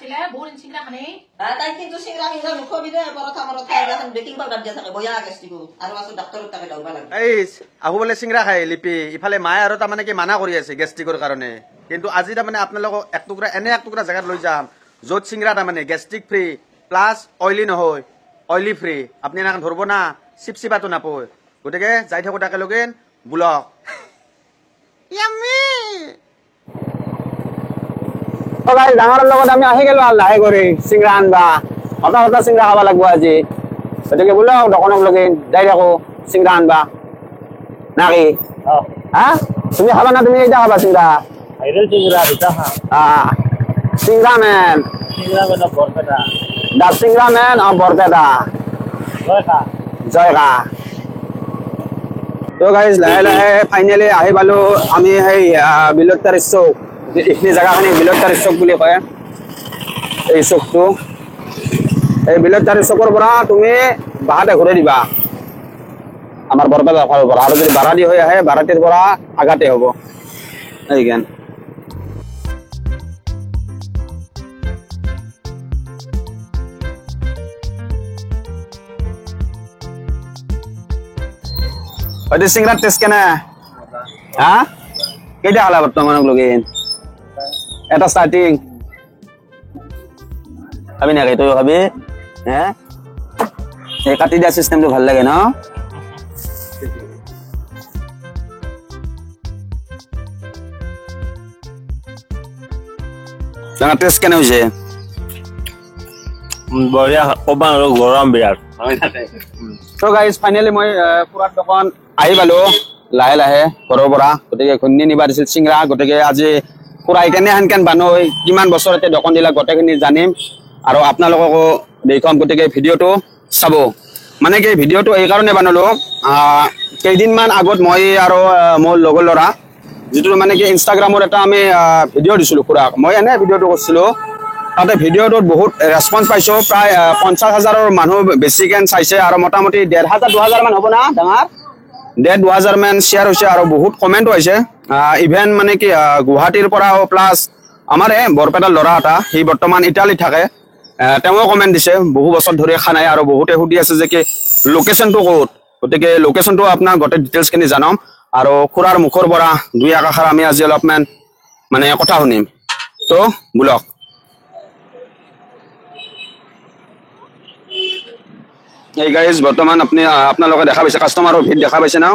আছিলে বহুত চিংৰা খানে তাই কিন্তু চিংৰা মিংৰা নুখবি দে পৰঠা মৰঠা এখন বেকিং পাউডাৰ দিয়া থাকে বয়া গেষ্টিকো আৰু আছো ডাক্তৰৰ তাকে দৌৰবা লাগে। এই আহু বোলে চিংৰা খাই লিপি ইফালে মায়ে আৰু তাৰমানে কি মানা কৰি আছে গেষ্টিকৰ কাৰণে, কিন্তু আজি তাৰমানে আপোনালোকক এক টুকুৰা এনে এক টুকুৰা জেগাত লৈ যাম য'ত চিংৰা তাৰমানে গেষ্ট্ৰিক ফ্ৰী প্লাছ অইলি নহয়, অইলি ফ্ৰী। আপুনি এনেকৈ ধৰিব না চিপচিপাটো নাপায়, গতিকে যাই থাকোঁ একেলগে বোলক। ডাঙৰৰ লগত আমি আহি গেলো আৰু লাহে কৰি চিংৰা আনবা, হঠাৎ হঠাৎ চিংৰা খাব লাগিব আজি, গতিকে বোলক দোকানক লগে যাই থাকো চিংৰা আনবা নাকি। হা তুমি খাবা না? তুমি এইটা খাবা চিংৰা? চিংৰা মেন, দা চিংৰা মেন অফ বৰপেটা, জয়গা। তো গাইজ লাহে লাহে ফাইনেলি আহি পালো আমি সেই বিলোত্তাৰ চৌক। এইখিনি জেগাখিনি বিলোত্তাৰ চৌক বুলি কয়। এই চৌকটো, এই বিলোত্তাৰ চৌকৰ পৰা তুমি বাহাতে ঘূৰাই দিবা আমাৰ বৰপেটাৰ ফালৰ পৰা, আৰু যদি বাৰাদি হৈ আহে বাৰাটিৰ পৰা আগাতে হ'ব। এইখান হয়তো চিংৰাৰ টেষ্ট কেনে? হা কেইটা খালা বৰ্তমানক লগে? এটা ষ্টাৰ্টিং খাবি নাকি? তই খাবি? হে এই কাটি দিয়া চিষ্টেমটো ভাল লাগে ন? টেষ্ট কেনে হৈছে? বঢ়িয়া, ক'বা আৰু গৰম বিৰাট। তো গাইজ ফাইনেলি মই খুৰাৰ দোকান আহি পালো লাহে লাহে ঘৰৰ পৰা, গতিকে ঘূৰ্ণি নিবা দিছিল চিংৰা। গতিকে আজি খুৰাই কেনে সেনকেন বানৈ কিমান বছৰতে দোকান দিলা গোটেইখিনি জানিম আৰু আপোনালোককো দেখুৱাম, গতিকে ভিডিঅ'টো চাব। মানে কি ভিডিঅ'টো এইকাৰণে বানালো, কেইদিনমান আগত মই আৰু মোৰ লগৰ ল'ৰা যিটো মানে কি ইনষ্টাগ্ৰামৰ এটা আমি ভিডিঅ' দিছিলোঁ খুৰাক, মই এনে ভিডিঅ'টো কৰিছিলোঁ, তাতে ভিডিঅ'টোত বহুত ৰেচপন্স পাইছোঁ, প্ৰায় 50,000 মানুহ বেছিকেন চাইছে আৰু মোটামুটি 1,500 2,000 মান হ'ব না ডাঙৰ, 1,500 2,000 মান শ্বেয়াৰ হৈছে আৰু বহুত কমেণ্টো আহিছে। ইভেন মানে কি গুৱাহাটীৰ পৰাও প্লাছ আমাৰ এই বৰপেটাৰ ল'ৰা এটা, সি বৰ্তমান ইটালীত থাকে, তেওঁ কমেণ্ট দিছে বহু বছৰ ধৰি খানাই আৰু বহুতে সুধি আছে যে কি লোকেশ্যনটো ক'ত, গতিকে লোকেশ্যনটো আপোনাৰ গোটেই ডিটেইলছখিনি জনাম আৰু খুৰাৰ মুখৰ পৰা দুই আকাশৰ আমি আজি অলপমান মানে কথা শুনিম। তো বোলক। এই গাইজ বৰ্তমান আপুনি আপোনালোকে দেখা পাইছে কাষ্টমাৰৰ ভিৰ দেখা পাইছে ন?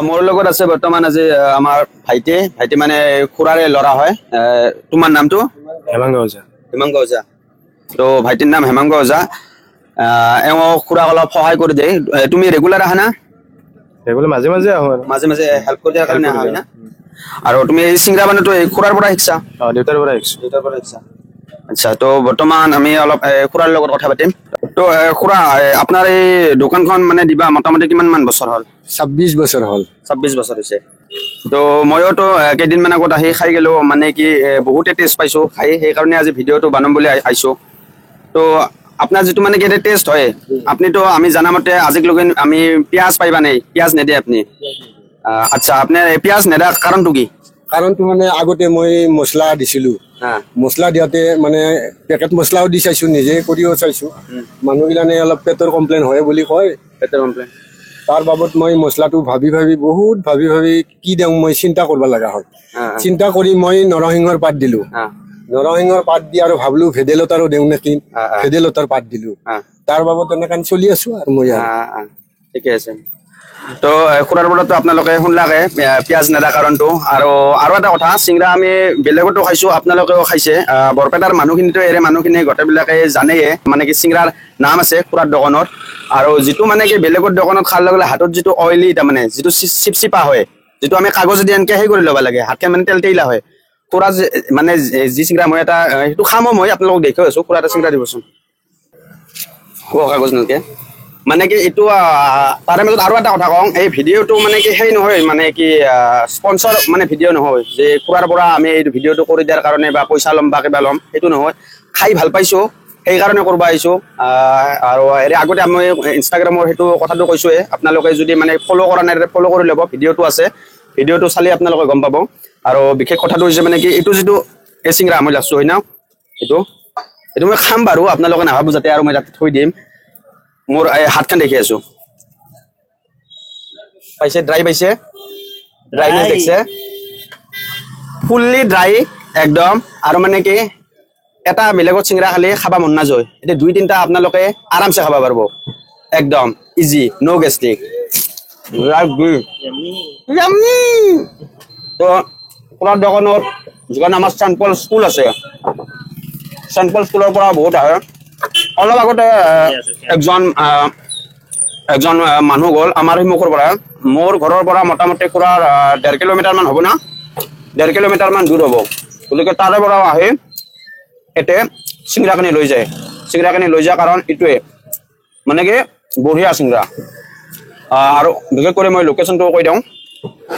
মোৰ লগত আছে বৰ্তমান আজি আমাৰ ভাইটি, ভাইটি মানে খুৰাৰে ল'ৰা হয়। তোমাৰ নামটো? হেমাংগ ওজা। হেমাংগ ওজা। তো ভাইটিৰ নাম হেমাংগ ওজা। এওঁ খুৰাক অলপ সহায় কৰি দিয়ে। তুমি ৰেগুলাৰ আহা না? ৰেগুলাৰ মাজে মাজে আহো, মাজে মাজে হেল্প কৰি দিয়াৰ কাৰণে আহা না? আৰু তুমি এই চিংৰা বানাটো এই খুৰাৰ পৰা শিকছা? অ, দেউতাৰ পৰা শিকছো। দেউতাৰ পৰা শিকছা। আচ্ছা, তো বৰ্তমান আমি অলপ খুৰাৰ লগত কথা পাতিম। তো খুৰা, আপোনাৰ এই দোকানখন মানে দিবা মোটামুটি কিমান মান বছৰ হ'ল? 26 বছৰ হ'ল। 26 বছৰ হৈছে। তো ময়োতো কেইদিনমান আগত আহি খাই গ'লো, মানে কি বহুতে টেষ্ট পাইছোঁ খাই, সেইকাৰণে আজি ভিডিঅ'টো বনাম বুলি আহিছোঁ। তো আপোনাৰ যিটো মানে কি এটা টেষ্ট হয়, আপুনিতো আমি জানামতে আজিলৈকে আমি পিঁয়াজ পাইবা নাই, পিঁয়াজ নেদে আপুনি? আচ্ছা, আপোনাৰ পিঁয়াজ নেদা কাৰণটো কি? কাৰণটো মানে আগতে মই মছলা দিছিলোঁ, মছলা দিয়াতে মানে পেকেট মছলাও দি চাইছোঁ, নিজে কৰিও চাইছোঁ, মানুহবিলানে অলপ পেটৰ কমপ্লেইন হয় বুলি কয়, পেটৰ কমপ্লেইন, তাৰ বাবদ মই মছলাটো ভাবি ভাবি বহুত ভাবি ভাবি কি দিওঁ মই চিন্তা কৰিব লগা হ'ল। চিন্তা কৰি মই নৰসিংহৰ পাত দিলোঁ, নৰসিংহৰ পাত দি আৰু ভাবিলোঁ ভেদাইলতাৰো দিওঁ নেকি, ভেদাইলতাৰ পাত দিলোঁ, তাৰ বাবদ তেনেকৈ চলি আছোঁ আৰু মই। ঠিকে আছে। তো খুৰাৰ পৰাতো আপোনালোকে শুনলাকে পিঁয়াজ নেদা কাৰণটো। আৰু আৰু এটা কথা, চিংৰা আমি বেলেগতো খাইছোঁ, আপোনালোকেও খাইছে, বৰপেটাৰ মানুহখিনিতো এৰে মানুহখিনি গোটেইবিলাকে জানেয়ে মানে কি চিংৰাৰ নাম আছে খুৰাৰ দোকানত। আৰু যিটো মানে কি বেলেগৰ দোকানত খাৰ লগে লগে হাতত যিটো অইলি তাৰমানে যিটো চিপচিপা হয়, যিটো আমি কাগজেদি এনেকৈ সেই কৰি ল'ব লাগে, হাতখন মানে তেল তেলা হয়, খুৰা মানে যি চিংৰা মই এটা সেইটো খামো মই আপোনালোকক দেখুৱাই আছো। খুৰা এটা চিংৰা দিবচোন। কাগজ নালগে। মানে কি এইটো তাৰে মাজত আৰু এটা কথা কওঁ, এই ভিডিঅ'টো মানে কি সেই নহয়, মানে কি স্পনচৰ মানে ভিডিঅ' নহয় যে খুৰাৰ পৰা আমি এই ভিডিঅ'টো কৰি দিয়াৰ কাৰণে বা পইচা ল'ম বা কিবা ল'ম, সেইটো নহয়। খাই ভাল পাইছোঁ সেইকাৰণে কৰিব আহিছোঁ। আৰু হেৰি আগতে আমি ইনষ্টাগ্ৰামৰ সেইটো কথাটো কৈছোঁৱে, আপোনালোকে যদি মানে ফ'ল' কৰা নাই ফ'ল' কৰি ল'ব, ভিডিঅ'টো আছে, ভিডিঅ'টো চালে আপোনালোকে গম পাব। আৰু বিশেষ কথাটো হৈছে মানে কি এইটো যিটো এই চিংৰা মই লাগছোঁ হয় ন, এইটো এইটো মই খাম বাৰু, আপোনালোকে নাভাবোঁ যাতে আৰু মই তাতে থৈ দিম। মোৰ এই হাতখন দেখি আছো, পাইছে ড্ৰাই, পাইছে ড্ৰাইনেছ দেখছে, ফুল্লি ড্ৰাই একদম। আৰু মানে কি এটা বেলেগত চিংৰা খালে খাব মন নাযায়, এতিয়া দুই তিনিটা আপোনালোকে আৰামছে খাব পাৰিব, একদম ইজি, ন' গেষ্ট্ৰিক। তো খুৰাৰ দোকানত যিখন আমাৰ চেণ্ট পল স্কুল আছে, চেণ্ট পল স্কুলৰ পৰা বহুত আহে। অলপ আগতে একজন একজন মানুহ গ'ল আমাৰ সন্মুখৰ পৰা, মোৰ ঘৰৰ পৰা মোটামুটি খুৰাৰ 1.5 কিলোমিটাৰ মান হ'ব না, 1.5 কিলোমিটাৰ মান দূৰ হ'ব। গতিকে তাৰে পৰাও আহি এতে চিংৰাখিনি লৈ যায়, চিংৰাখিনি লৈ যায় কাৰণ এইটোৱে মানে কি বঢ়িয়া চিংৰা। আৰু বিশেষ কৰি মই লোকেশ্যনটো কৈ দিওঁ,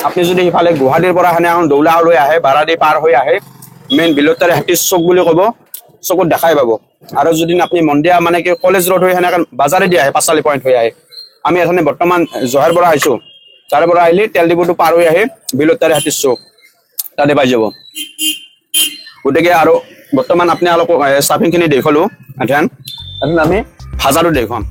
আপুনি যদি সিফালে গুৱাহাটীৰ পৰা সেনে এখন দৌলালৈ আহে, বাৰাদি পাৰ হৈ আহে, মেইন বিলতাৰে হাতী চক বুলি ক'ব, চকুত দেখাই পাব। আৰু যদি আপুনি মন্দিয়া মানে কি কলেজ ৰোড হৈ সেনেকে বাজাৰেদি আহে, পাঁচালি পইণ্ট হৈ আহে, আমি এখানে বৰ্তমান জহাৰ পৰা আহিছোঁ, তাৰে পৰা আহিলে তেল ডিপুটো পাৰ হৈ আহে বিলতাৰে হাতী চক তাতে পাই যাব। গতিকে আৰু বৰ্তমান আপুনি অলপ ষ্টাফিংখিনি দেখলো, এখন আমি ভাজাটো দেখুৱাম।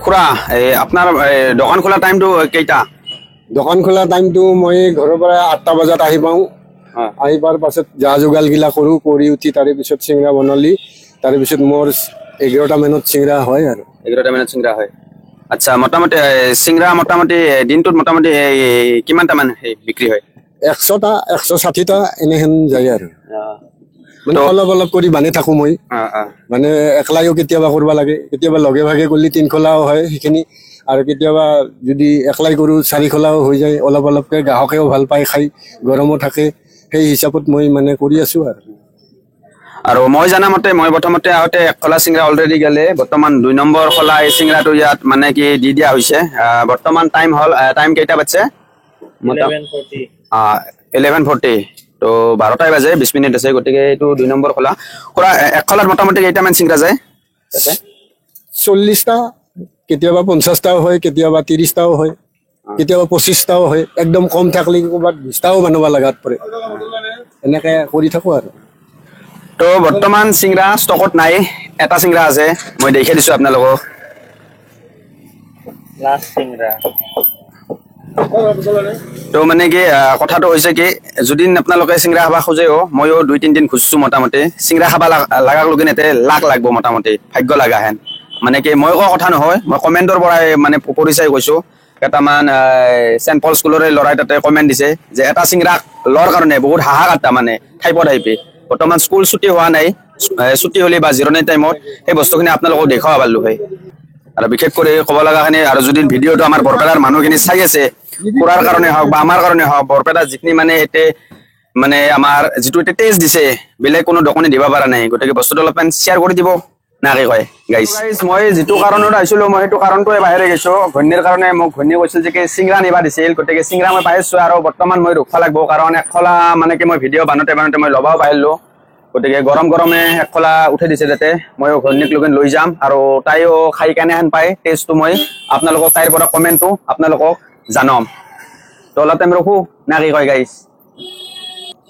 খুৰা, এই আপোনাৰ দোকান খোলা টাইমটো কেইটা? দোকান খোলা টাইমটো মই ঘৰৰ পৰা 8টা বজাত আহি পাওঁ। আহি পোৱাৰ পাছত যা যোগাৰগিলা কৰোঁ, কৰি উঠি তাৰে পিছত চিংৰা বনালি, তাৰে পিছত মোৰ 11টা মানত চিংৰা হয়। আৰু 11টা মানত চিংৰা হয়। আচ্ছা, মোটামুটি চিংৰা মোটামুটি দিনটোত মোটামুটি কিমানটামান বিক্ৰী হয়? 100টা 160টা এনেহেন যায় আৰু। মানে অলপ অলপ কৰি বান্ধি থাকোঁ মই, মানে একলাইও কেতিয়াবা কৰিব লাগে, কেতিয়াবা লগে ভাগে কৰিলে 3 খোলাও হয় সেইখিনি, আৰু কেতিয়াবা যদি একলাই কৰোঁ 4 খোলাও হৈ যায়। অলপ অলপকৈ গ্ৰাহকেও ভাল পায় খাই, গৰমো থাকে, সেই হিচাপত মই মানে কৰি আছোঁ। আৰু আৰু মই জানা মতে মই প্ৰথমতে আহোঁতে 1 খোলা চিংৰা অলৰেডি গেলে, বৰ্তমান 2 নম্বৰ খোলা এই চিংৰাটো ইয়াত মানে কি দি দিয়া হৈছে। বৰ্তমান টাইম হ'ল, টাইম কেইটা বাজছে? 11:40। তো 12টাই বাজে 20 মিনিট আছে, গতিকে এইটো 2 নম্বৰ খোলা। খুৰা, 1 খোলাত মোটামুটি কেইটামান চিংৰা যায়? 40টা, কেতিয়াবা 50টাও হয়, কেতিয়াবা 30টাও হয়, কেতিয়াবা 25টাও হয়। একদম কম থাকিলে ক'ৰবাত 20টাও বনাব লগাত পৰে, এনেকে কৰি থাকোঁ আৰু। তো বৰ্তমান চিংৰা ষ্টকত নাই, এটা চিংৰা আছে, মই দেখাই দিছোঁ আপোনালোকক। তো মানে কি কথাটো হৈছে কি, যদি আপোনালোকে চিংৰা খাব খোজেও, ময়ো 2-3 দিন খুজিছোঁ মোটামুটি চিংৰা খাব লাগাক লগিন এতে লাখ লাগব মোটামুটি, ভাগ্য লগা হেন। মানে কি মই কোৱা কথা নহয়, মই কমেণ্টৰ পৰাই মানে পৰিচয় কৈছোঁ। কেইটামান চেণ্ট পল স্কুলৰে ল'ৰাই তাতে কমেণ্ট দিছে যে এটা চিংৰা লোৱাৰ কাৰণে বহুত হাহাকাৰ, তাৰমানে ঠাইপ ঠাইপি। বৰ্তমান স্কুল ছুটি হোৱা নাই, ছুটি হ'লে বা জিৰণি টাইমত সেই বস্তুখিনি আপোনালোকক দেখুৱাব পাৰিলোঁ হয়। আৰু বিশেষ কৰি ক'ব লগাখিনি, আৰু যদি ভিডিঅ'টো আমাৰ বৰপেটাৰ মানুহখিনি চাই আছে, খুৰাৰ কাৰণে হওক বা আমাৰ কাৰণে হওক, বৰপেটাৰ যিখিনি মানে এতিয়া মানে আমাৰ যিটো এতিয়া টেষ্ট দিছে, বেলেগ কোনো দোকানে দিব পৰা নাই, গতিকে বস্তুটো অলপমান শ্বেয়াৰ কৰি দিব না কি কয় গাইজ। মই যিটো কাৰণত আহিছিলোঁ, মই সেইটো কাৰণটোৱে বাহিৰে গৈছোঁ। ঘৈণীৰ কাৰণে মোক ঘৈণী কৈছিল যে কি চিংৰা নিবা দিছিল, গতিকে চিংৰা মই পাইছোঁ। আৰু বৰ্তমান মই ৰখিব লাগিব, কাৰণ 1 খোলা মানে কি মই ভিডিঅ' বানোতে বানোতে মই ল'বাও পাৰিলোঁ, গতিকে গৰম গৰমে 1 খোলা উঠাই দিছে যাতে ময়ো ঘৈণীক লগত লৈ যাম, আৰু তাইও খাই কেনেহেন পায় টেষ্টটো মই আপোনালোকক তাইৰ পৰা কমেণ্টটো আপোনালোকক জানাম। তো অলপ টাইম ৰখো না কি কয় গাইজ।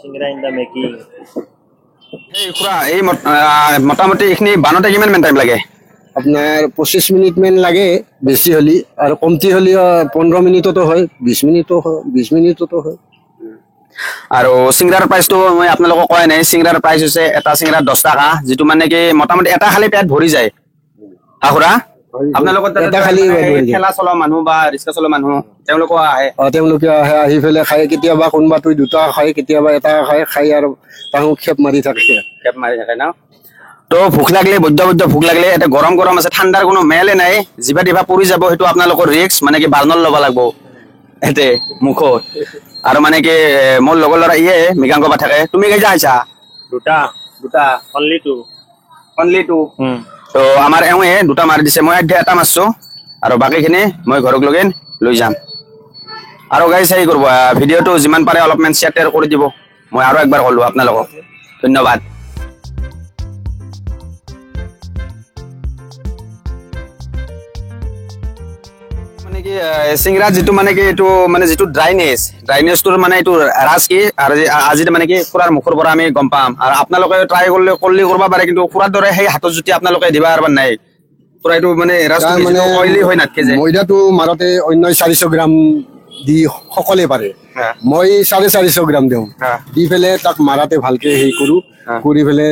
চিংৰা ইন the making. এই খুৰা, এই মোটামুটি এইখিনি বানোতে কিমান মান টাইম লাগে? আপোনাৰ 25 মিনিট মান লাগে বেছি হ'লে, আৰু কমটি হ'লে 15 মিনিটতো হয়, 20 মিনিটো হয়, 20 মিনিটতো হয়। আৰু চিংৰাৰ প্ৰাইচটো মই আপোনালোকক কোৱাই নাই। চিংৰাৰ প্ৰাইচ হৈছে এটা চিংৰা 10 টকা, যিটো মানে কি মোটামুটি এটা খালি পেট ভৰি যায়। হা খুৰা, আপোনালোকৰ এটা খালি ঠেলা চলোৱা মানুহ বা ৰিক্সা চলোৱা মানুহ তেওঁলোকো আহে? তেওঁলোকে আহে, আহি পেলাই খায়। কেতিয়াবা কোনোবাটোৱে 2টা খায়, কেতিয়াবা এটা খায়, খাই আৰু তাহো খেপ মাৰি থাকে। খেপ মাৰি থাকে ন? তো তো ভোক লাগিলে বৈদ্য বৈদ্য ভোক লাগিলে এটা গৰম গৰম আছে, ঠাণ্ডাৰ কোনো মেলে নাই, জিভা টিভা পৰি যাব, সেইটো আপোনালোকৰ ৰিস্ক, মানে কি বাৰ্ণল ল'ব লাগিব এতে মুখত। আৰু মানে কি মোৰ লগৰ ল'ৰা ইয়ে মৃগাংক বা থাকে। তুমি কেইটা আহিছা? দুটা। দুটা? Only two. Only two. তো আমাৰ এওঁৱে দুটা মাৰি দিছে, মই এতিয়া এটা মাৰছো আৰু বাকীখিনি মই ঘৰক লগিন লৈ যাম। আৰু গাইজ হেৰি কৰিব, ভিডিঅ'টো যিমান পাৰে অলপমান শ্বেয়াৰ টেয়াৰ কৰি দিব, মই আৰু একবাৰ ক'লো আপোনালোকক, ধন্যবাদ। মানে কি চিংৰা যিটো মানে কি এইটো মানে যিটো ড্ৰাইনেছ, ড্ৰাইনেছটোৰ মানে এইটো ৰাজ কি, আৰু আজি মানে কি খুৰাৰ মুখৰ পৰা আমি গম পাম। আৰু আপোনালোকে ট্ৰাই কৰিলে কৰিলে কৰিব পাৰে, কিন্তু খুৰাৰ দৰে সেই হাতত জুতি আপোনালোকে দিবা পাৰিব নাই। খুৰা এইটো মানে ৰাজটো তাৰ কি মানে যিটো অইলি হৈ নাথাকে যে। ময়দাটো মাৰতে অন্য 400 গ্ৰাম দি সকলোৱে পাৰে, মই 450 গ্ৰাম দিওঁ, দি পেলাই তাক মাৰাতে ভালকে হেৰি কৰো, কৰি পেলাই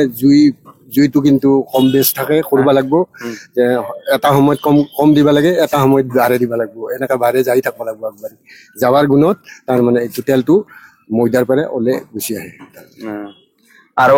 জুইটো কিন্তু কম বেছ থাকে কৰিব লাগিব, যে এটা সময়ত কম কম দিব লাগে, এটা সময়ত বাঢ়ে দিব লাগিব, এনেকা বাঢ়ে যাই থাকিব লাগিব আগবাঢ়ি যাৱাৰ গুণত তাৰ মানে এইটো তেলটো ময়দাৰ পৰা ওলাই গুচি আহে। আৰু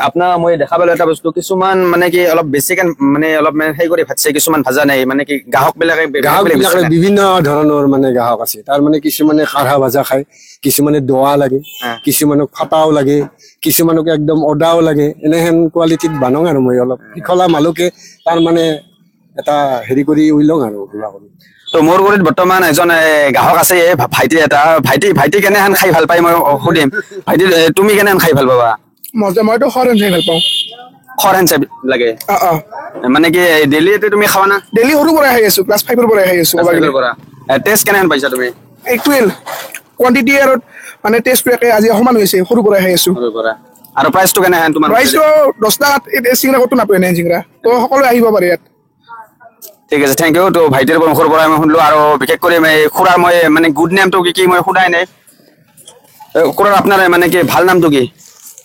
আপোনাৰ মই দেখা পালো এটা বস্তু, কিছুমান মানে কি অলপ বেছিকে মানে অলপ মানে সেই কৰি ভাজিছে, কিছুমান ভাজা নাই, মানে কি গ্ৰাহক বিলাকে গ্ৰাহক বেলেগ বিলাকে বেলেগ বিভিন্ন ধৰণৰ মানে গ্ৰাহক আছে। তাৰ মানে কিছুমানে কাঢ়া ভাজা খায়, কিছুমানে দোৱা লাগে, কিছুমানক ফাটাও লাগে, কিছুমানক একদম অদাও লাগে, এনেহেন কোৱালিটিত বানাওঁ আৰু মই অলপ পিখলা মালকে তাৰ মানে এটা হেৰি কৰি উইলং আৰু কিবা কৰি। তো মোৰ গুৰিত বৰ্তমান এজন গ্ৰাহক আছে, এই ভাইটি এটা, ভাইটি ভাইটি কেনেহেন খাই ভাল পায় মই সুধিম। ভাইটি, তুমি কেনেহেন খাই ভাল পাবা? মজা, মইতো খৰেন খাই ভাল পাওঁ। খৰেন চাই লাগে? অ, অ। মানে কি ডেইলি তুমি খাৱা না? ডেইলি সৰুৰ পৰাই খাই আছো, ক্লাছ 5ৰ পৰাই খাই আছো। ক্লাছ ফাইভৰ পৰা। টেষ্ট কেনেহেন পাইছা তুমি? ইকুৱেল কোৱান্টিটি আৰু মানে টেষ্টটো একে আজি সমান হৈছে, সৰুৰ পৰাই খাই আছো। সৰুৰ পৰা। আৰু প্ৰাইচটো কেনেহেন তোমাৰ? প্ৰাইচটো 10 টকাত, এই চিংৰা ক'তো নাপায় এনে চিংৰা, তো সকলোৱে আহিব পাৰে ইয়াত। ঠিক আছে, thank U. তো ভাইটিৰ মুখৰ পৰা মই শুনিলো, আৰু বিশেষ কৰি মই খুৰাৰ মই মানে গুড নেমটো কি কি মই সোধাই নাই। খুৰাৰ আপোনাৰ মানে কি ভাল নামটো কি?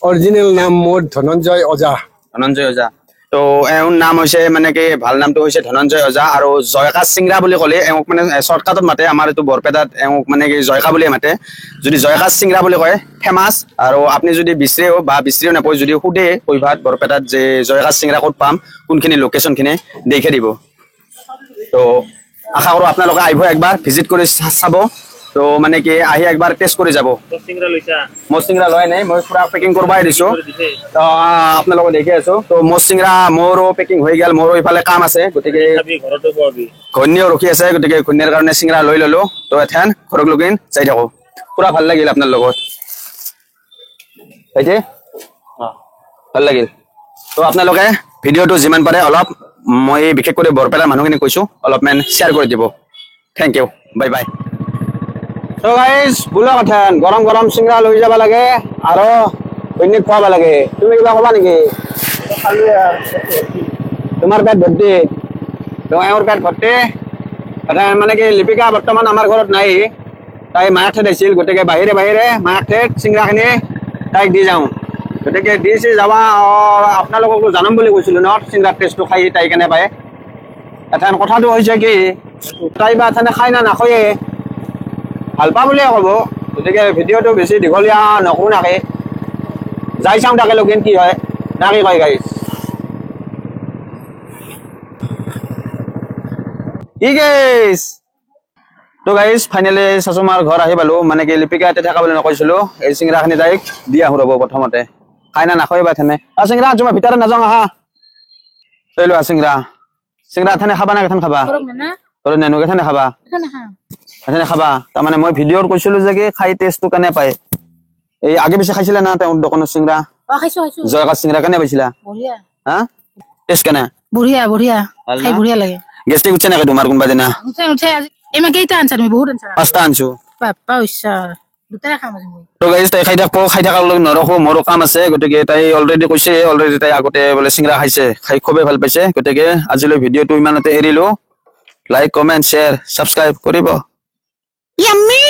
অৰিজিনেল নাম মোৰ ধনঞ্জয় ওজা। ধনঞ্জয় ওজা। তো এওঁৰ নাম হৈছে মানে কি ভাল নামটো হৈছে ধনঞ্জয় ওজা, আৰু জয়কা চিংৰা বুলি ক'লে এওঁক মানে শ্বৰ্টকাটত মাতে, আমাৰ এইটো বৰপেটাত এওঁক মানে কি জয়কা বুলিয়ে মাতে। যদি জয়কা চিংৰা বুলি কয় ফেমাছ, আৰু আপুনি যদি বিচাৰেও বা বিচাৰিও নাপায়, যদি সোধে কৈভাত বৰপেটাত যে জয়কা চিংৰা ক'ত পাম, কোনখিনি লোকেশ্যনখিনি দেখে দিব। তো আশা কৰোঁ আপোনালোকে আহিব একবাৰ ভিজিট কৰি চাব। তো মানে কি আহি একবাৰ টেষ্ট কৰি যাব। চিংৰা লৈছা? মই চিংৰা লোৱাই নাই, মই পুৰা পেকিং কৰবাই দিছো। তো আপোনালোকে দেখি আছো। তো মোৰ চিংৰা মোৰো পেকিং হৈ গ'ল, মোৰো ইফালে কাম আছে, গতিকে ঘৈণীও ৰখি আছে, গতিকে ঘৈণীৰ কাৰণে চিংৰা লৈ ললো। তো এথেন ঘৰক লগিন যাই থাকো। পুৰা ভাল লাগিল আপোনাৰ লগত ভাইটি, ভাল লাগিল। তো আপোনালোকে ভিডিঅ'টো যিমান পাৰে অলপ, মই বিশেষ কৰি বৰপেটাৰ মানুহখিনি কৈছো, অলপমান শ্বেয়াৰ কৰি দিব। Thank you, bye bye. তো গাইজ বোলা কথা, গৰম গৰম চিংৰা লৈ যাব লাগে আৰু ঘৈণীক খুৱাব লাগে। তুমি কিবা ক'বা নেকি? তোমাৰ পেট ভৰ্তি? তো এওঁৰ পেট ভৰ্তি। মানে কি লিপিকা বৰ্তমান আমাৰ ঘৰত নাই, তাই মায়াক ঠেত আহিছিল, গতিকে বাহিৰে বাহিৰে মায়াক ঠেত চিংৰাখিনি তাইক দি যাওঁ। গতিকে দিছে যাবা, আপোনালোককো জানাম বুলি কৈছিলো ন, চিংৰাৰ টেষ্টটো খাই তাই কেনে পায়। এথান কথাটো হৈছে কি, তাই বা এথানে খাই না নাখায়ে, ভাল পা বুলিয়ে ক'ব। গতিকে ভিডিঅ'টো বেছি দীঘলীয়া নকৰোঁ নাকে, যাই চাওঁ তাকে লগিন কি হয় না কি কয় গাইজ। কি গাইজ, তো গাইজ ফাইনেলি চাচুমাৰ ঘৰ আহি পালো। মানে কি লিপিকা ইয়াতে থকা বুলি নকৈছিলো, এই চিংৰাখিনি তাইক দি আহো ৰ'ব প্ৰথমতে, খাই না নাখায় বা এথানে। চিংৰা আনছো মই, ভিতৰত নাযাওঁ, আহা তই লোৱা চিংৰা। চিংৰা এথানে খাবা না কেথান খাবা? ঘৰত নেনো, কেথানে খাবা? এথানে খাবা। তাৰমানে মই ভিডিঅ'ত কৈছিলো যে কি খাই টেষ্টটো কেনে পায়। এই আগে পিছে খাইছিলা না তেওঁৰ দোকানৰ চিংৰা? জয়কা চিংৰা কেনে পাইছিলা? হা, টেষ্ট কেনে? বঢ়িয়া বঢ়িয়া, খাই বঢ়িয়া লাগে। গেষ্টিক উঠছে নেকি তোমাৰ কোনোবা দিনা? উঠে। ইমান কেইটা আনছা তুমি? বহুত আনছা। 5টা আনছো। বাপ্পা ঈশ্বৰ, দুটাই খাম আজি মই। তো গাইজ তাই খাই থাকব, খাই থকাৰ লগত নৰখো, মোৰো কাম আছে। গতিকে তাই অলৰেডি কৈছে, অলৰেডি তাই আগতে বোলে চিংৰা খাইছে, খাই খুবেই ভাল পাইছে। গতিকে আজিলৈ ভিডিঅ'টো ইমানতে এৰিলো। লাইক, কমেণ্ট, শ্বেয়াৰ, ছাবস্ক্ৰাইব কৰিব। Yummy!